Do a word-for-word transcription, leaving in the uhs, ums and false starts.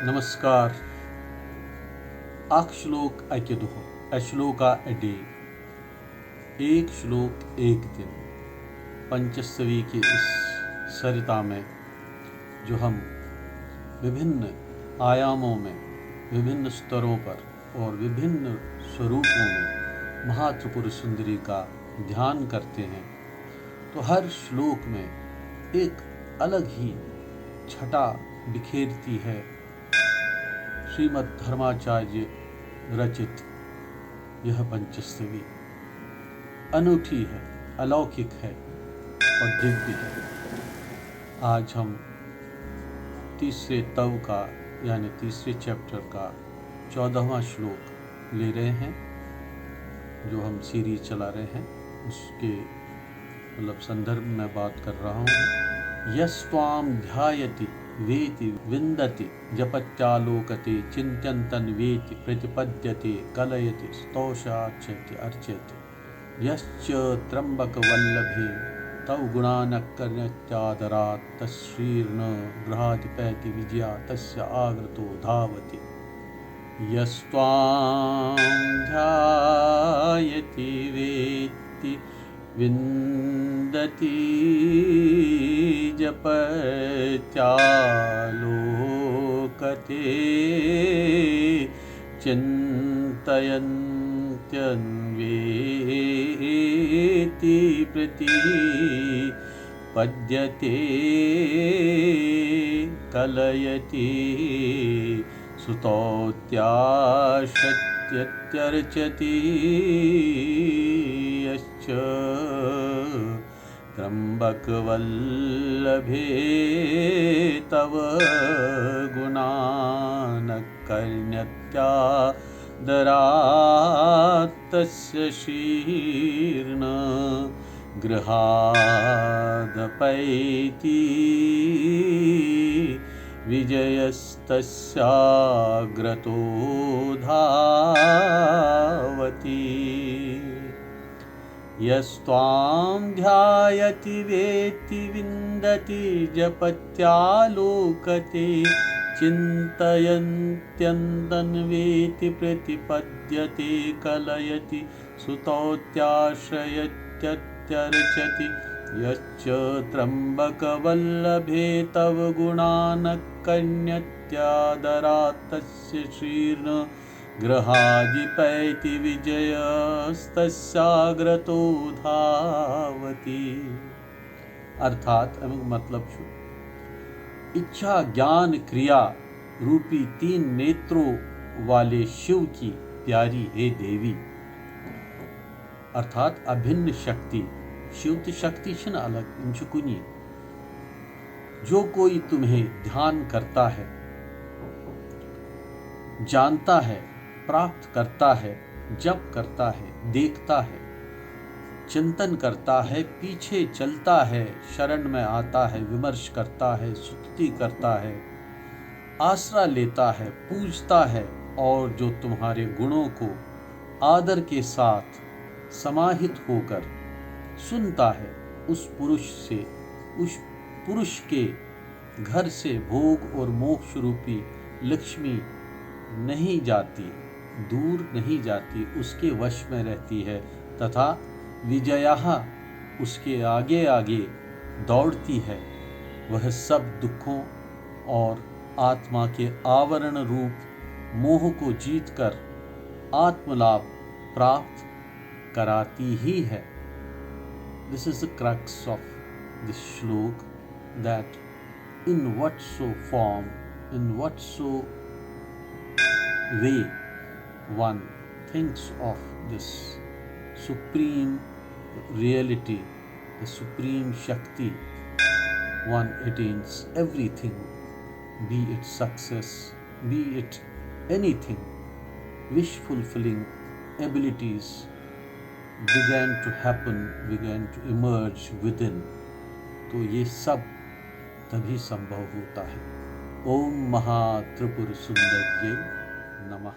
नमस्कार। اکھ شلوک اکہِ دۄہ، a shloka a day, एक श्लोक एक दिन। पंचस्तवी के इस सरिता में जो हम विभिन्न आयामों में, विभिन्न स्तरों पर और विभिन्न स्वरूपों में महात्रिपुर सुंदरी का ध्यान करते हैं, तो हर श्लोक में एक अलग ही छटा बिखेरती है श्रीमद् धर्माचार्य रचित यह पंचस्तवी। अनूठी है, अलौकिक है और दिव्य है। आज हम तीसरे तव का, यानी तीसरे चैप्टर का चौदहवाँ श्लोक ले रहे हैं, जो हम सीरीज चला रहे हैं, उसके मतलब संदर्भ में बात कर रहा हूँ। यस्त्वां ध्यायति वेति विन्दति जपत्यालोकते चिन्त्यन्तन्वेति प्रतिपद्यते कलयति स्तौषाक्षति अर्चयति। यश्च त्र्यम्बकवल्लभे तव गुणानकर्ण्यत्यादरात् तच्छ्रीर्न गृहाधिपैति विजया तस्य आग्रतो धावति। यस्त्वां ध्यायति वेत्ति विन्दति जपत्यालोकते चिन्तयन्त्यन्वेति प्रतिपद्यते कलयति स्तौत्याशत्यत्यर्चति। यश्च त्र्यम्बकवल्लभे तव गुणानकर्ण्यत्यादरात्तस्य श्रीर्न गृहादपैति विजयस्तस्याग्रतो धावति। यस्त्वां ध्यायति वेत्ति विन्दति जपत्यालोकते चिन्तयन्त्यन्तन्वेति प्रतिपद्यते कलयति स्तौत्याश्रयत्यत्यर्चति। यश्च त्र्यम्बकवल्लभे तव गुणानकर्ण्यत्यादरात्तस्य श्रीर्न गृहाधिपैति विजयस्तस्याग्रतो धावति। अर्थात अमिक मतलब छु, इच्छा ज्ञान क्रिया रूपी तीन नेत्रों वाले शिव की प्यारी हे देवी, अर्थात अभिन्न शक्ति। शिव तो शक्ति छिन अलग, इन छु कुनी। जो कोई तुम्हें ध्यान करता है, जानता है, प्राप्त करता है, जप करता है, देखता है, चिंतन करता है, पीछे चलता है, शरण में आता है, विमर्श करता है, स्तुति करता है, आसरा लेता है, पूजता है और जो तुम्हारे गुणों को आदर के साथ समाहित होकर सुनता है, उस पुरुष से, उस पुरुष के घर से भोग और मोक्ष रूपी लक्ष्मी नहीं जाती, दूर नहीं जाती, उसके वश में रहती है तथा विजया उसके आगे आगे दौड़ती है। वह सब दुखों और आत्मा के आवरण रूप मोह को जीतकर आत्मलाभ प्राप्त कराती ही है। This is the crux of this shlok, that in what so form, in what so way one thinks of this supreme reality, the supreme Shakti, one attains everything, be it success, be it anything, wish fulfilling abilities began to happen, began to emerge within. तो ये सब तभी संभव होता है। ओम महा त्रिपुर सुंदर्यै नमः।